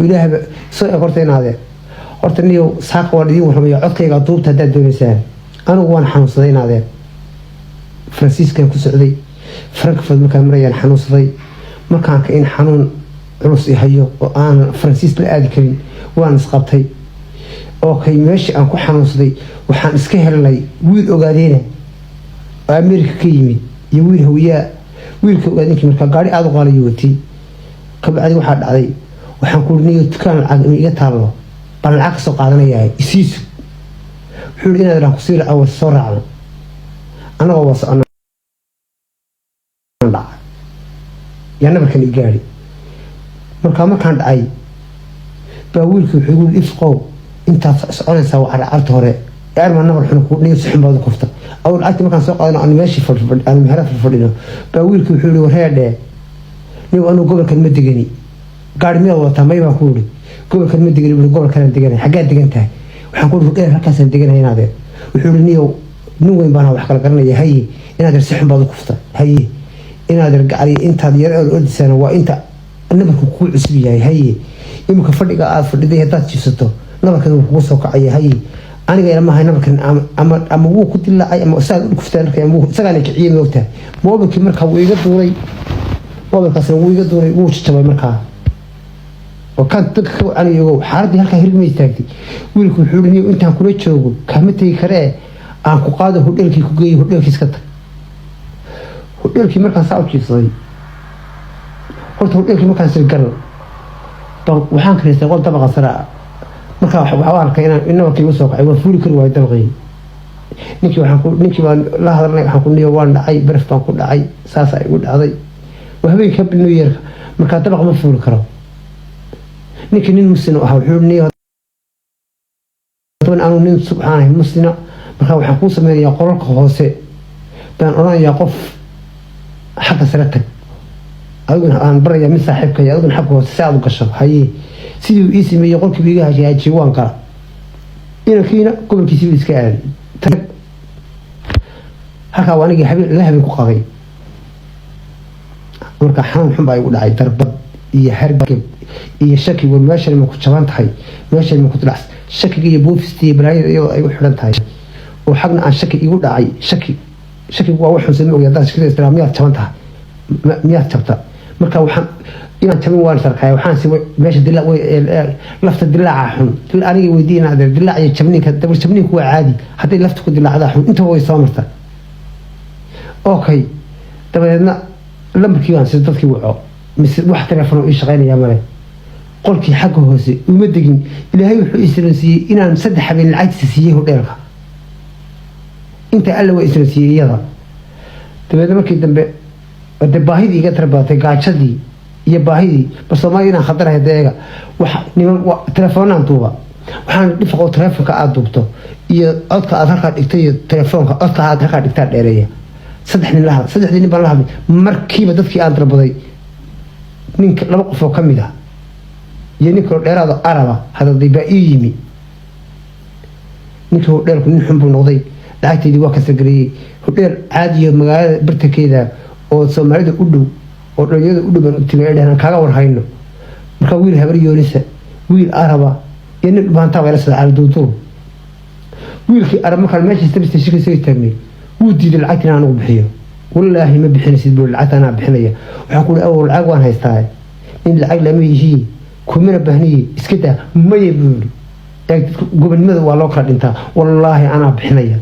Ilaahba soo eg. Horta inaadee, horta niyow, saaka waan idiin warramaya. Codkayga duubta haddaad doonaysaan. Anigu waan xanuunsaday, inaadee. Faransiiskan ku socday, Frankfurt markaan marayaan xanuunsaday. Markaanka in xanuun culus i hayo oo aanan Faransiis la aadi karin, waan isqabtay. Okay, meeshii aan ku xanuunsaday waxaan iska helnay wiil Ogaadeyna oo America ka yimid iyo wiil Hawiyaa. Wiilka Ogaadeenkii markaa gaari aada u qaaliyo watay. Kabacdi waxaa dhacday, waxaan ku niyo dukaan lacag iga taallo baan lacag kasoo qaadanayaa, isiisu. Wuxuu yihi, inaad kusii raaco, soo raacno. Annagoo waa socona dhacay, yaa nabarkan i gaadhi. Markaa markaan dhacay baa wiilkii wuxuu igu yidhi, "Ifqow, intaad soconaysaa waa carcarta hore arma nabar xun ku niyo, si xun baad u kufta." Aw lacagtii markaan soo qaadano, aan meeshii aan meherad fadhino, baa wiilkii wuxuu yihi, "Wareedhee nigu, anugu gobolkan ma degani. Gaari miyaad wadataa?" "May," baan ku yidhi. "Gobolkan ma degani," bui. "Gobolkanaan deganay." "Xaggaad degan tahay?" Waxaan ku yidhi, "Dheer halkaasaan deganahay, inaadee." Wuxuu yihi, "Niyow, nin weyn baana, wax kala garanaya. Haye, inaadeer, si xun baad u kufta. Haye, inaadeer gacali, intaad yar ordisana waa inta nabarku kuu cusub yahay. Haye, iminka fadhiga aad fadhiday haddaad jiifsato, nabarkan wuu kugu soo kacaya. Haye, aniga ilamahay nabarkan ama wuu ku dilaacay ama saad u kuftaa." Marka isagaana kiciyey, moogtahay, moobilkii markaa wuu iga duulay. Moobilkaasna wuu iga duulay, wuu jajabay. Markaa oo kan dadka ka wacanayo, xaaladii halkaa hirgama istaagtay. Wiilku wuxuu yihi, "Niyow, intaan kula joogo kaama tegi karee, aan ku qaado, hodheelkii ku geeyo, hodheelkii iska tag." Hodheelkii markaan saa u jiifsaday, horta hodheelkii markaan sir gal waxaan karaystay qol dabaqa sare ah. Markaa waxaa arkay inaan nabarkii igu soo kacay, waan fuuli kari waayo dabaqii. Ninkii waxaan ku ninkii baan la hadalnay. Waxaan ku, "Niyo, waan dhacay, baraf baan ku dhacay, saasaa igu dhacday, waa habeenkii Happy New Yearka, markaa dabaq ma fuuli karo." Ninkii nin Muslim ahaa wuxuu niyo, "Anu nin subxaanahay muslina, markaa waxaan kuu sameynayaa qolalka hoose baan odhanayaa, qof xagga sare tag, adiguna aan barayaa mid saaxiibkay, adiguna xagga hoose si aad u gasho." Haye, sidii uu ii sameeyey, qolkiiba iga hagaajiyey, waan gala. Inankiina gobolkiisiibu iska aaday. Halkaa waa anigii habeen la habeen ku qaday. Marka xanuun xun baa igu dhacay, darbad iyo hargab iyo shaki. War meeshan ma ku jaban tahay? Meeshan ma ku dilacs? Shakiga iyo buufista iyo balaayada iyadoo ay u xidhan tahay oo xagna aan shaki igu dhacay. Shaki, shakigu waa wax xunsan, ma ogi. Haddaad shakida istiraa, miyaad jaban tahay? Miyaad jabta? Marka waxaan inaan jabin waan sarkaya. Waxaan si meesha dilaac, lafta dilaaca xun. Aniga weydiin, adeer, dilaac iyo jabniinka dabar, jabniinku waa caadi, hadday lafta ku dilaacdaa xun. Intaba way soo marta. Okay, dabadeedna lambarkii baan si dadkii waco, mise wax telefoon ii shaqeynaya male. Qolkii xagga hoose uma degin. Ilaahay wuxuu isransiiyey inaan 3 habeen lacagtiisa siiyey hodheelka. Inta Alla waa isransiiyey iyada. Dabeedna markii dambe de baahidii iga tara badatay, gaajadii iyo baahidii, bal Soomaaliya inaan khadarahay deega wax niman telefoonaan duuba. Waxaan dhifaqo, telefoonka aada duubto iyo codka aad halkaa dhigtay iyo telefoonka codka aad halkaa dhigtaa dheereeya. Saddex nin la hadlay, saddexdii nin baan la hadlay. Markiiba dadkii aan dalbaday, ninka laba qof oo ka mid ah iyo nin kaloo dheeraado Araba hadalday baa ii yimi. Ninkii hodheelku nin xun buu noqday, lacagteydii waa kasargareeyey. Hodheel caadiyo magaalada bartankeeda oo Soomaalida u dhow oo dhalinyarada u dhow baan u tegay. Ay dhaheen, "Kaaga warhayno." Markaa wiil Habar Yoonisa, wiil Araba iyo nin Dhubaantaa baa ila socda cali duuduub. Wiilkii Arab markaan meesha station soo istaagnay, wuu diiday lacagtii in anigu bixiyo. "Wallaahi ma bixinaysid," buu, "lacagta anaa bixinaya." Waxaan ku uhi, "Awow, lacag waan haystaa, nin lacag lama yihii, kumana baahniye, iska daa." "Maya," buu yidhi. Eeg, dadka gobonimada waa loo kala dhintaa. "Wallaahi anaa bixinaya."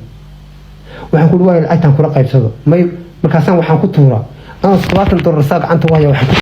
Waxaan ku uhi, "Waayo, lacagtaan kula qaybsado." "May." Markaasaan waxaan ku tuuraa anoo $70 saa gacanta u haya. Waxaan